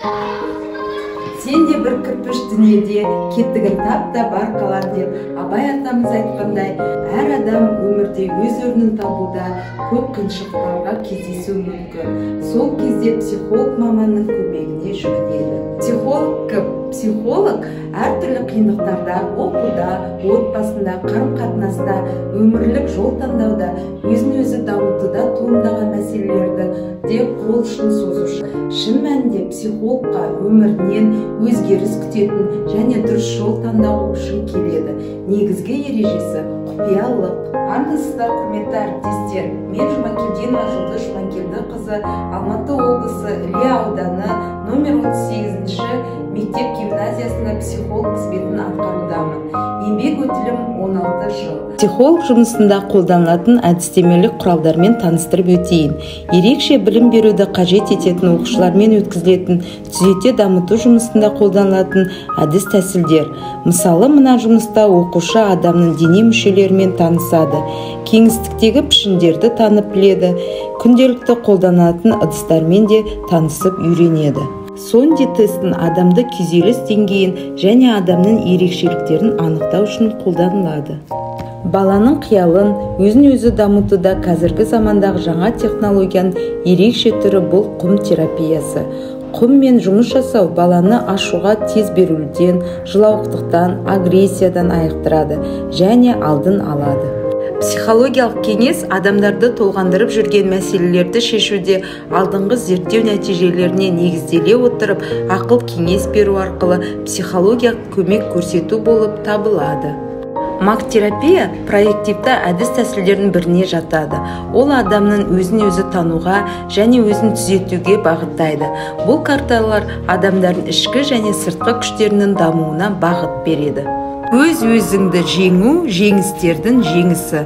Сен де бір кірпіш дүниеде кетігін тап та бар қалар деп Абай атамыз айтқандай, әр адам өмірде өз орнын табуда көп қиыншылықтарға кездесуі мүмкін. Сол кезде психолог маманның көмегіне жүгінеді. Психолог кім? Психолог әртүрлі қиындықтарда, оқуда, отбасында, қарым-қатынаста, өмірлік жол таңдауда, өзін-өзі дамытуда туындаған мәселелерді де қол ұшын созушы. Шын мәнінде психологқа өмірінен өзгеріс күтетін және дұрыс жол таңдау үшін келеді. Негізгі ережесі құпиялық. Армысыздар, құрметті әріптестер. Мен Жұмакелдинова Жұлдыз Жұмакелдіқызы, Алматы облысы Іле ауданы номер 38-ші мектеп гимназиясында психолог қызметін атқарудамын. Еңбек өтілім 16 жыл. Психолог жұмысында қолданылатын әдістемелік құралдармен таныстырып өтейін. Ерекше білім беруді қажет ететін оқушылармен өткізілетін түзете дамыту жұмысында қолданылатын әдіс тәсілдер. Мысалы, мына жұмыста оқушы адамның дене мүшелерімен танысады, кеңістіктегі пішіндерді танып біледі, күнделікті қолданатын ыдыстармен де танысып үйренеді. Сонди тестін адамды күйзеліс деңгейін және адамның ерекшеліктерін анықтау үшін қолданылады. Баланың қиялын өзін-өзі дамытуда қазіргі замандағы жаңа технологияның ерекше түрі бұл құм терапиясы. Құммен жұмыс жасау баланы ашуға тез берілуден, жылауықтықтан, агрессиядан айықтырады және алдын алады. Психологиялық кеңес адамдарды толғандырып жүрген мәселелерді шешуде алдыңғы зерттеу нәтижелеріне негізделе отырып, ақыл кеңес беру арқылы психологиялық көмек көрсету болып табылады. Мак-терапия проективті әдіс тәсілдердің біріне жатады. Ол адамның өзін-өзі тануға және өзін түзетуге бағыттайды. Бұл карталар адамдардың ішкі және сыртқы күштерінің дамуына бағыт береді. Өз-өзіңді жеңу жеңістердің жеңісі.